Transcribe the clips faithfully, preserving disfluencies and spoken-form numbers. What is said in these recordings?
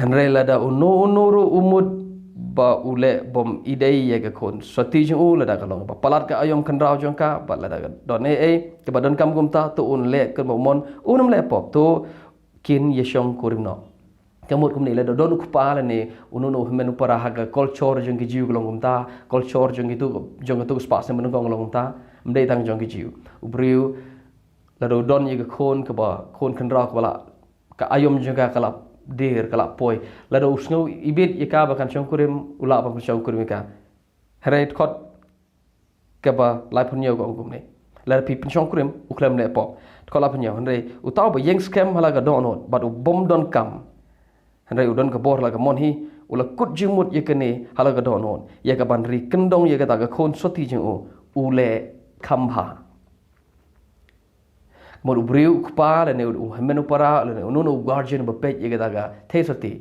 Hynrei lada uno uno ruh u mut ba u leh bym i dei ïa ka khun sati jong u, lada ka long ba palat ka aïom khynraw jong ka, bad lada ka don ei ei kaba donkam kumta, to un leh kumba u mon, un ym leh pop, to kin ïa shongkurim noh. Ka mut kumne, lada don u kpa lane uno uno u hynmen u para, ha ka culture jong ki Jiw ka long kumta, culture jong kitu, jong kitu ki spah snem ba nyngkong ka long kumta, ym dei tang jong ki Jiw. U briew lada u don ïa ka khun kaba, khun khynraw kaba la, ka aïom jong ka ka la dier, ka la poi, lada u sngew ibit ïa ka ba kan shongkurim, u lah ban shongkurim ïa ka. Hynrei dkhot kaba laiphew hynñiew ka ong kumne: Lada phi pynshongkurim, u khlem leh pop. Dkhot laiphew hynñiew: Hynrei uta uba ïeng skhem ha la ka dohnud bad u bym donkam, hynrei u don ka bor ha la ka mon hi, u la kut jingmut ïa kane ha la ka dohnud, ïa ka ban ri kyndong ïa kata ka khun sati jong u, u leh kham bha. Mut u briew, u kpa lane u hynmen u para lane uno uno u guardian ba peit ïa kata ka thei sati,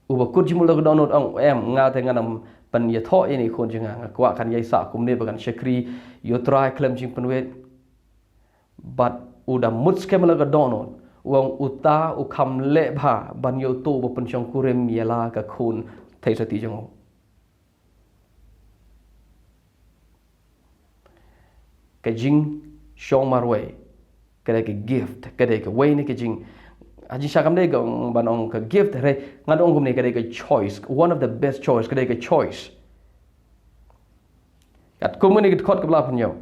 uba kut jingmut la ka dohnud, ong, em, nga te ngan ym pynïathoh ïa ine i khun jong nga, nga kwah kan ïai sah kumne ba kan shakri ïa u Trai khlem jingpynwit. Bad u da mut skhem la ka dohnud, u ong uta u kham leh bha ban ïa uto uba pynshongkurim ïa la ka khun thei sati jong u. Ka jingshong marwei ka dei ka gift, ka dei kawei na ka jing, ha jingshah kam dei ka ong ban ong ka gift, hynrei ngan ong kumne, ka dei ka choice, one of the best choice, ka dei ka choice. Katkum kane ka dkhot kaba laiphew hynñiew,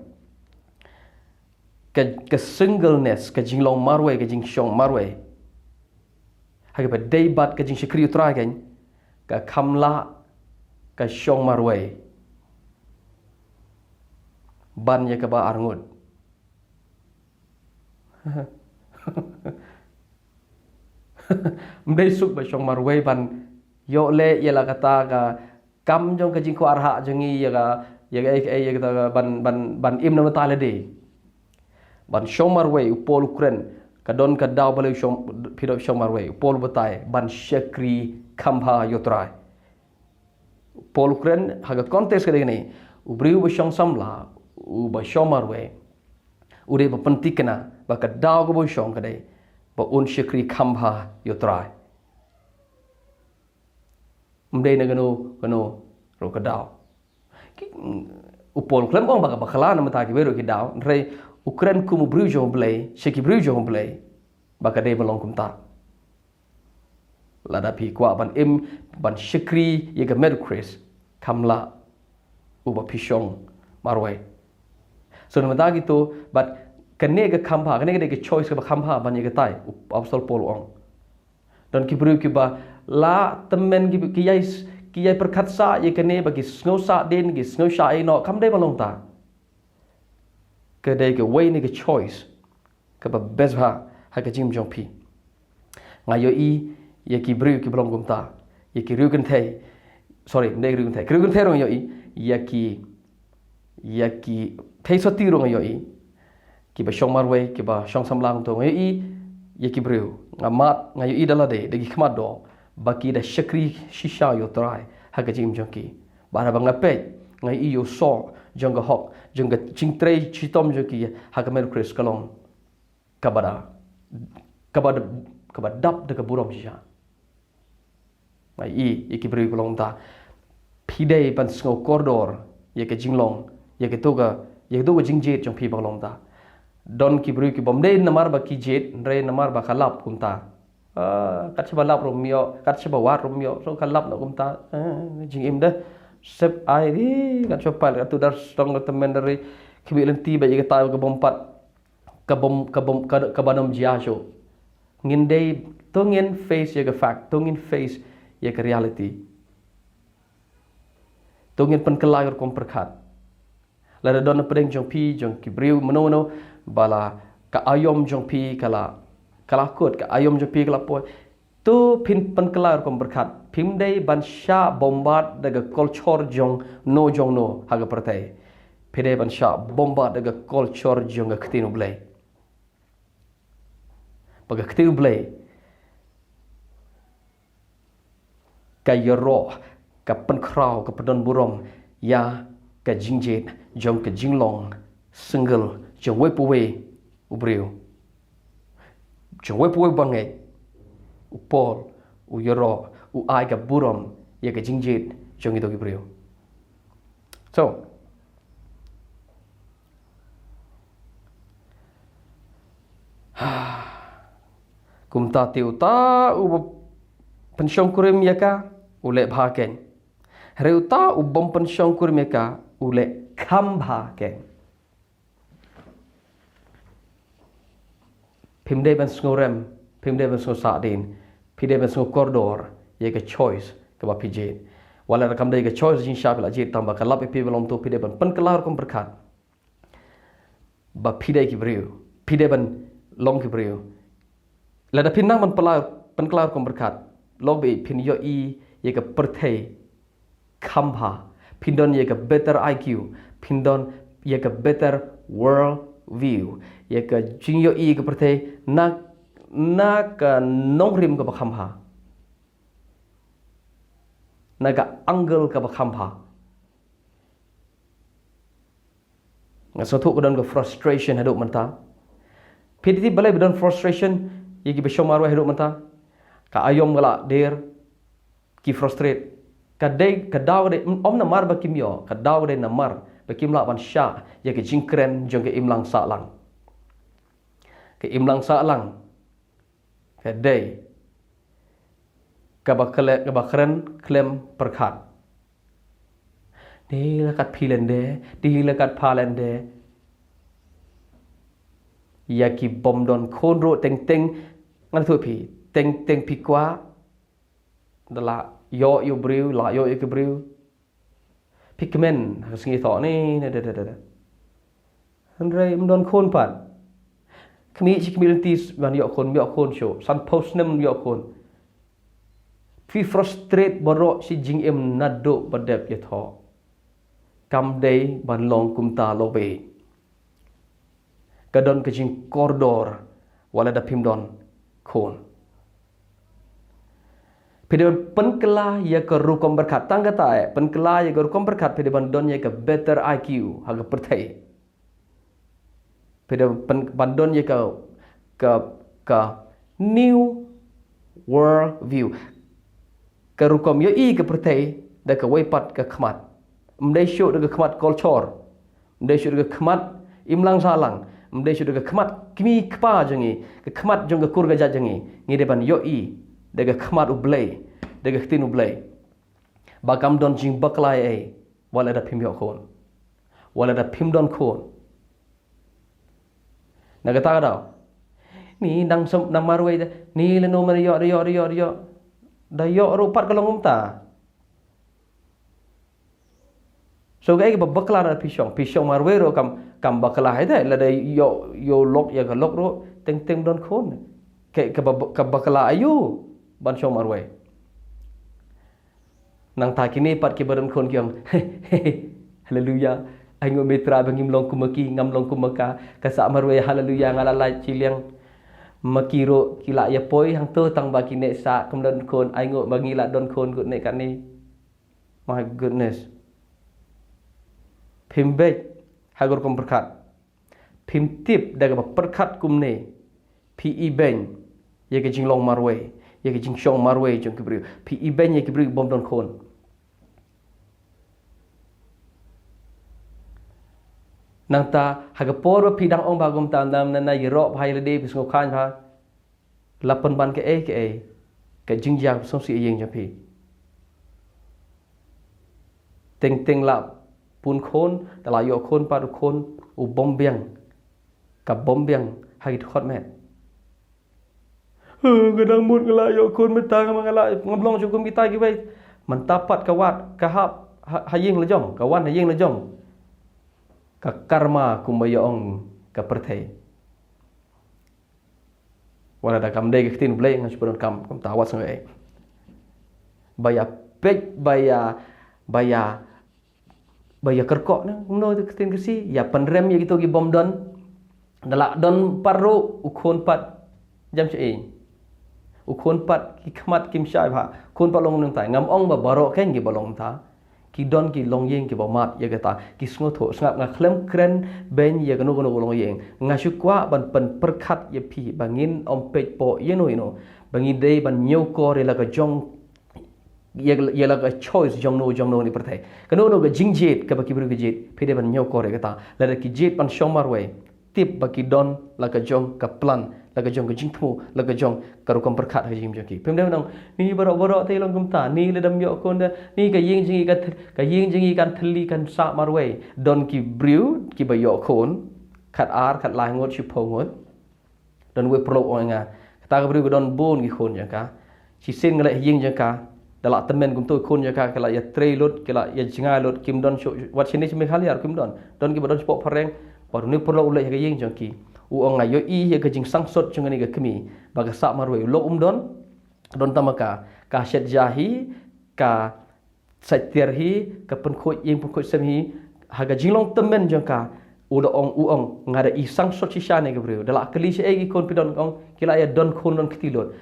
ka, ka singleness, ka jinglong marwei, ka jingshong marwei, ha kaba dei bad ka jingshakri ïa u Trai, kan, ka kham lah ka shong marwei ban ïa kaba arngut. Ym dei suk ba shong marwei ban ïoh leh ïa la kata ka kam jong ka jingkwah arhah jong ngi, ïa ka, ïa ka, ïa ka, ïa kata ka ban, ban, ban im na bynta lade. Ban shong marwei, u Paul u kren, ka don ka daw balei u shong, phi doh shong marwei. U Paul u batai ban shakri kham bha ïa u Trai. U Paul u kren ha ka context ka dei kane, u briew uba shong samla, uba shong marwei, u dei ba pynthikna ba ka daw kaba u shong ka dei ba un shakri kham bha ïa u Trai. Ym dei na kano kano ruh ka daw. Ki, u Paul u khlem ong ba ka bakla na bynta kiwei ruh ki daw, hynrei u kren kum u briew jong u Blei sha ki briew jong u Blei ba ka dei ban long kumta. Lada phi kwah ban im, ban shakri ïa ka met u Khrist, kham lah uba phi shong marwei. So na bynta kito, bad kane ka kham bha, kane ka dei ka choice kaba kham bha ban ïa katai, u Apostol Paul u ong. Don ki briew kiba la tymmen ki, ki ïai, ki ïai pyrkhat sah ïa kane, ba ki sngew sahdien, ki sngew shah ïehnoh, kam dei ban long kumta. Ka dei kawei na ka choice kaba best bha ha ka jingim jong phi. Nga ïohi ïa ki briew kiba long kumta, ïa ki riew kynthei, sorry, ym dei ki riew kynthei, ki riew kynthei ruh nga ïohi, ïa ki, ïa ki thei sati ruh nga ïohi, kiba shong marwei, kiba shong samla kumta nga ïohi, ïa ki briew, nga mad, nga ïohi da lade, da ki khmat doh, ba ki da shakri shisha ïa u Trai ha ka jingim jong ki. Bad haba nga peit, nga ïohi ïa u soh jong ka hok, jong ka jingtrei shitom jong ki ha ka met u Khrist, ka long kaba da, kaba da, kaba dap da ka burom shisha. Nga ïohi ïa ki briew kiba long kumta. Phi dei ban sngew kordor ïa ka jinglong, ïa kito ka, ïa kito ka jingjied jong phi ba ka long kumta. Don ki briew kiba ym dei namar ba ki jied, hynrei namar ba ka lap kumta. Ah, kat shaba lap ruh ym ïoh, kat shaba wad ruh ym ïoh, so ka lap noh kumta. Ah, jingim dei sep ai, ri, kat shaba pal, kat tu dar sdang, kat tymmen, da ri khmih lynti bad ïa katai kaba ym pat, kaba ym, kaba ym, ka, kaba ym jia shuh. Ngin dei, to ngin face ïa ka fact, to ngin face ïa ka reality. To ngin pynkylla ïa ka rukom pyrkhat. Lada don na pdeng jong phi, jong ki briew mano mano, ba la ka aïom jong phi ka la, ka la kut, ka aïom jong phi ka la poi, to phin pynkylla ïa ka rukom pyrkhat. Phim dei ban shah bombard da ka culture jong no jong no ha ka pyrthei. Phi dei ban shah bombard da ka culture jong ka Ktien u Blei. Ba ka Ktien u Blei ka ïaroh, ka pynkhraw, ka pyndonburom ïa ka jingjied jong ka jinglong single jong uwei pa uwei u briew. Jong uwei pa uwei u bangeit, u Paul u ïaroh, u ai ka burom ïa ka jingjied jong kito ki briew. So, kumta te uta u pynshongkurim ïa ka, u leh bha kein. Hynrei uta u bym pynshongkurim ïa ka, u leh kham bha kein. Phim dei ban sngewrem, phim dei ban sngewsahdien, phi dei ban sngewkordor ïa ka choice kaba phi jied. Wat la kam dei ka choice jingshai phi la jied, tang ba ka lap ïa phi ba long to, phi dei ban pynkylla rukom pyrkhat ba phi dei ki briew, phi dei ban long ki briew. Lada phi nang ban pynkylla, pynkylla rukom pyrkhat, lok ba phin ïohi ïa ka pyrthei kham bha, phin don ïa ka better I Q, phin don ïa ka better world view, ïa ka jingïohi ïa ka pyrthei na, na ka nongrim kaba kham bha, na ka angle kaba kham bha. Nga sngewthuh ka don ka frustration haduh mynta. Phi tip balei ba don frustration ïa kiba shong marwei haduh mynta? Ka aïom ka la dier, ki frustrate. Ka dei, ka daw ka dei, ym namar ba kim ïoh, ka daw ka dei namar ba kim lah ban shah ïa ka jingkren jong ka imlang sahlang. Ka imlang sahlang ka dei kaba kle-, kaba kren khlem pyrkhat. Ni la kat phi lynde, ni la kat pha lynde. Ïa ki bym don khun ruh teng teng, ngan ïathuh phi, teng teng phi kwah da la ïoh ïa u briew, la ïoh ïa ki briew, phi kmen ha ka sngi thoh ni, ni, da, da, da, da. Hynrei ym don khun pat. Khmih shi khmih lynti ban ïoh khun, ym ïoh khun shuh. Sanphew snem ym ïoh khun. Phi frustrate baroh shi jingim naduh ba dep ïathoh. Kam dei ban long kumta lok beit. Ka don ka jingkordor wat la da phim don khun. Phi dei ban pynkylla ïa ka rukom pyrkhat, tang kata eh, pynkylla ïa ka rukom pyrkhat, phi dei ban don ïa ka better I Q ha ka pyrthei. Phi dei ban, ban don ïa ka, ka, ka new world view. Ka rukom ïohi ka pyrthei da kawei pat ka khmat. Ym dei shuh da ka khmat culture. Ym dei shuh da ka khmat imlang sahlang. Ym dei shuh da ka khmat kmie kpa jong ngi, ka khmat jong ka kur ka jait jong ngi. Ngi dei ban ïohi da ka khmat U Blei, da ka ktien U Blei. Ba kam don jingbakla ei ei wat la da phim ïoh khun, wat la da phim don khun. Na kata ka daw, ni nang sem, nang marwei da, ni lano mar ïoh, da ïoh, da ïoh, da ïoh. Da ïoh ruh pat ka long kumta. So kaei kaba bakla na phi shong, phi shong marwei ruh kam, kam bakla hi da, lada ïoh, ïoh lok ïa ka lok ruh, teng teng don khun. Kaei kaba, ka bakla aïu ban shong marwei. Nangta kine pat kiba don khun ki ong, haleluya. Ai nguh me Trai ba ngim long kum ma ki, ngam long kum ma ka. Ka sah marwei, haleluya, nga la lait shiliang. Ma ki ruh ki la ïa poi hangto tang ba kine sah kam don khun, ai nguh ba ngi la don khun kut ne kane. My goodness. Phim beit ha ka rukom pyrkhat. Phim tip da kaba pyrkhat kumne, phi ibeiñ ïa ka jinglong marwei, ïa ka jingshong marwei jong ki briew. Phi ibeiñ ïa ki briew bym don khun. Nangta ha ka por ba phi dang ong ba kumta, na, na, na ïaroh bha ïa lade, phi sngewkhlaiñ bha. La pynban kaei kaei ka jingjia sngewsih ïing jong phi. Teng teng la pun khun, da la ïoh khun pat u khun u bym biang, ka bym biang ha ki dkhot met. Ka dang mut nga la ïoh khun mynta, nga la, ngam long shuh kum kita kiwei. Mynta pat ka wad, ka hap ha, ha ïing la jong, ka wan ha ïing la jong. Ka karma kumba ïa ong ka pyrthei. Wat la da kam dei ka ktien Blei, ngan shu pyndonkam kumta wat sngewsih. Ba ïa peit, ba ïa, ba ïa, ba ïa kyrkhu, na kumno ka ktien Khasi, ïa pynrem ïa kito ki bym don. Da la don pat ruh, u khun pat jem sha ïing. U khun pat ki khmat kim shai bha, khun pat long nangtai. Ngam ong ba baroh kein kiba long ta. Ki don ki longïing kiba mad ïa kata, ki sngewthuh. Sngap, nga khlem kren beiñ ïa kano kano ka longïing. Nga shu kwah ban pynpyrkhat ïa phi ba ngin ym peit poh ïa no ïa no, ba ngi dei ban ñiewkor ïa la ka jong, ïa, ïa la ka choice jong no jong no ha kane ka pyrthei. Kano kano ka jingjied kaba ki briew ki jied, phi dei ban ñiewkor ïa kata. Lada ki jied ban shong marwei, tip ba ki don la ka jong ka plan, la ka jong ka jingthmu, la ka jong ka rukom pyrkhat ha ka jingim jong ki. Phim dei ban ong, ni baroh baroh te long kumta, ni lada ym ïoh khun da, ni ka ïing jong ngi ka th-, ka ïing jong ngi kan thylli, kan sah marwei. Don ki briew kiba ïoh khun khat ar, khat lai ngut, shiphew ngut. Don uwei u paralok u ong ïa nga, kata ka briew ka don bun ki khun jong ka. Shisien nga leit ha ïing jong ka, da la tymmen kumto, ki khun jong ka ki la ïatrei lut, ki la ïajngai lut, kim don shuh wat shane sha Meghalaya ruh kim don. Don kiba don shapoh phareng. Bad une u paralok u leit ha ka ïing jong ki, u ong, nga ïohi ïa ka jingsangsot jong kane ka kmie ba ka sah marwei. U lok um don, don tang ma ka, ka shet ja hi, ka sait tiar hi, ka pynkhuid ïing pynkhuid sem hi. Ha ka jinglong tymmen jong ka, u da ong, u ong, nga da i sangsot shisha ïa kane ka briew. Da la kylli shaei ki khun phi don, ong ki la ïa don khun don kti lut.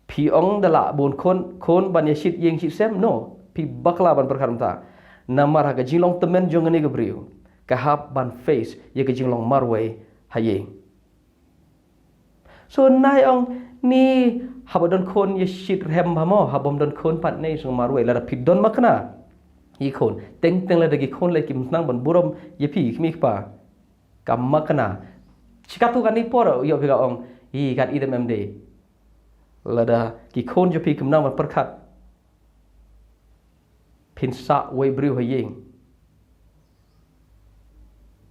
Phi ong da la bun khun, khun ban ïa shit ïing shit sem? No, phi bakla ban pyrkhat kumta. Namar ha ka jinglong tymmen jong kane ka briew, ka hap ban face ïa ka jinglong marwei ha ïing. So nai ong, ni haba don khun ïa shit rhem bha mo, haba ym don khun pat ne sngew marwei. Lada phi don makna ïa ki khun, teng teng lada ki khun lei kim sdang ban burom ïa phi, ki kmie ki kpa, ka makna. Shi katto katne por ïoh phi ka ong, i kat i dem em de. Lada ki khun jong phi kim nang ban pyrkhat, phin sah wei briew ha ïing,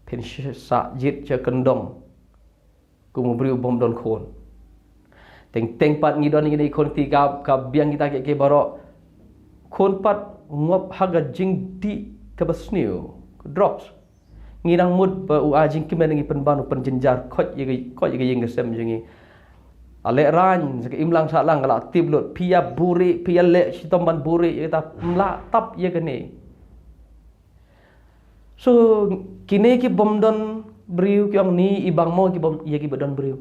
phin sh-, sah jied sha kyndong kum u briew bym don khun. Teng teng pat ngi don ïa kine ki khun kti, ka, ka biang kita kiei kiei baroh. Khun pat ngop ha ka jingdih kaba sniew, drugs. Ngi dang mut ba u ai jingkmen, ngi pynban u pynjynjar, khoit ïa ka, khoit ïa ka ïing ka sem jong ngi. A leh rang sa ka imlang sahlang ka la tip lut, phi ïa buhrieh, phi ïa leh shitom ban buhrieh, ïa kata ym lah tap ïa kane. So kine ki bym don briew ki ong, ni i bang mo ki bym, ïa kiba don briew.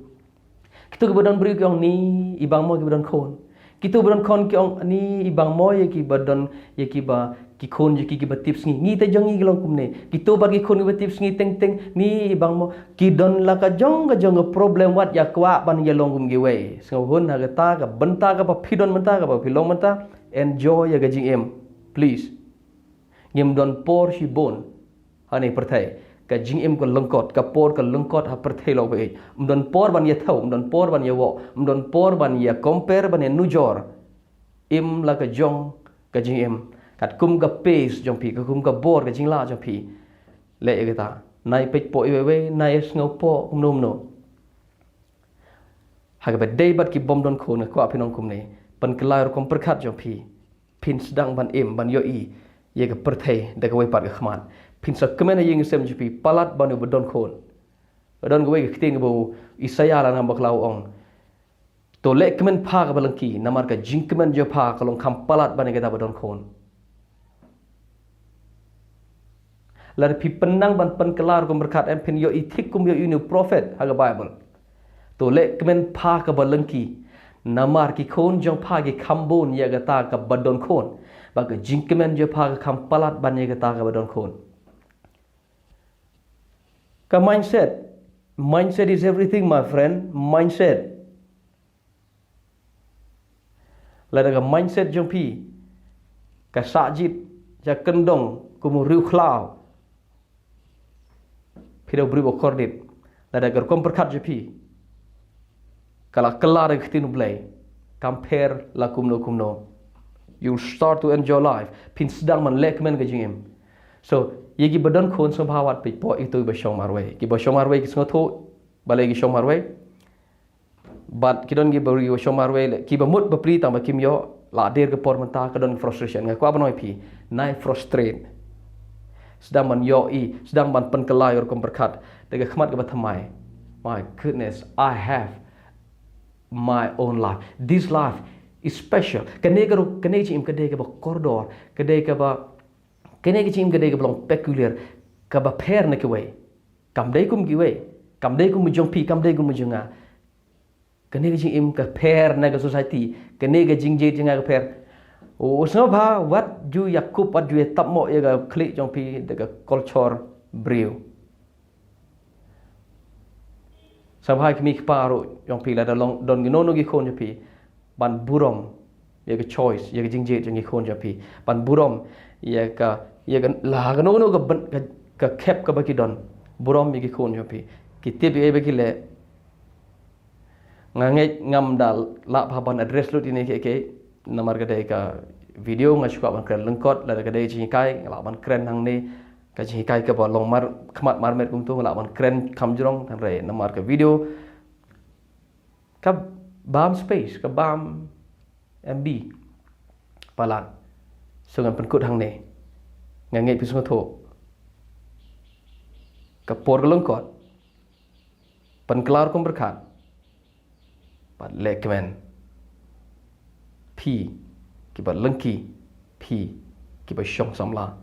Kito kiba don briew ki ong, ni i bang mo kiba don khun. Kito ba don khun ki ong, ni i bang mo ïa kiba don, ïa kiba, ki khun jong ki kiba tipsngi. Ngi te jong ngi ki long kumne. Kito pat ki khun kiba tipsngi teng teng, ni i bang mo. Ki don la ka jong ka jong ka problem, wat ïa kwah ban ïa long kum kiwei. Sngewhun ha kata ka bynta kaba phi don mynta, kaba phi long mynta, enjoy ïa ka jingim, please. Ngim don por shibun ha kane ka pyrthei. Ka jingim ka lyngkot, ka por ka lyngkot ha pyrthei lok baieit. Ym don por ban ïa thew, ym don por ban ïa wok, ym don por ban ïa compare, ban ïa nujor. Im la ka jong ka jingim katkum ka pace jong phi, katkum ka bor, ka jinglah jong phi. Leh ïa kata. Nai peit poh iwei iwei, nai sngew poh kumno kumno. Ha kaba dei bad ki bym don khun, nga kwah phin ong kumne. Pynkylla ïa ka rukom pyrkhat jong phi. Phin sdang ban im, ban ïohi ïa ka pyrthei da kawei pat ka khmat. Phin sa kmen ha ïing sem jong phi palat ban ïa uba don khun. Ba don kawei ka ktien kaba u Isaïah Lad Nongbakla u ong, to leh kmen pha kaba lyngkhi, namar ka jingkmen jong pha ka long kham palat ban ïa kata ba don khun. Lada phi pynang ban pynkylla ïa ka rukom pyrkhat, em, phin ïohi thik kum ïohi une u prophet ha ka Baibl. To leh kmen pha kaba lyngkhi, namar ki khun jong pha ki kham bun ïa kata kaba don khun, bad ka jingkmen jong pha ka kham palat ban ïa kata kaba don khun. Ka mindset. Mindset is everything, my friend. Lada ka mindset jong phi ka sah jied sha kyndong kum u riewkhlaw, phi dei u briew ba kordit. Lada ka rukom pyrkhat jong phi ka la kylla da ka ktien U Blei, compare la kumno kumno, you'll start to enjoy life. Phin sdang ban leh kmen ka jingim. So ïa kiba don khun, sngewbha wat peit poh ïa kito kiba shong marwei. Kiba shong marwei ki sngewthuh balei ki shong marwei. Bad ki don kiba, kiba shong marwei leh, kiba mut bapli tang ba kim ïoh, la dier ka por mynta, ka don frustration. Nga kwah ban ong ïa phi, nai frustrate. Sdang ban ïohi, sdang ban pynkylla ïa ka rukom pyrkhat da ka khmat kaba thymmai. My goodness, I have my own life. This life is special. Kane ka ruh, kane ka jingim ka dei kaba kordor, ka dei kaba, kane ka jingim ka dei kaba long peculiar, kaba pher na kiwei. Kam dei kum kiwei, kam dei kum jong phi, kam dei kum jong nga. Kane ka jingim ka pher na ka society, kane ka jingjied jong nga ka pher. U sngewbha wat ju ïa kup, wat ju ïa tap mo ïa ka khlieh jong phi da ka culture briew. Sngewbha ïa ki kmie ki kpa ruh jong phi, lada long don kino kino ki khun jong phi, ban burom ïa ka choice, ïa ka jingjied jong ki khun jong phi, ban burom ïa ka, ïa ka la kano kano ka, ka khep kaba ki don. Burom ïa ki khun jong phi. Ki tip ïa ba ki leh. Nga ngeit ngam da lah bha ban address lut ïa kine kiei kiei namar ka dei ka video, nga shu kwah ban kren lyngkot. Lada ka dei jinghikai nga lah ban kren hangne, ka jinghikai kaba long mar khmat mar met kumto nga lah ban kren kham jrong, hynrei namar ka video ka bam space, ka bam M B. Palat, so ngan pynkut hangne. Nga ngeit phi sngewthuh. Ka por ka lyngkot, pynkylla rukom pyrkhat bad leh kmen. Phi kiba lyngkhi, phi kiba shong samla,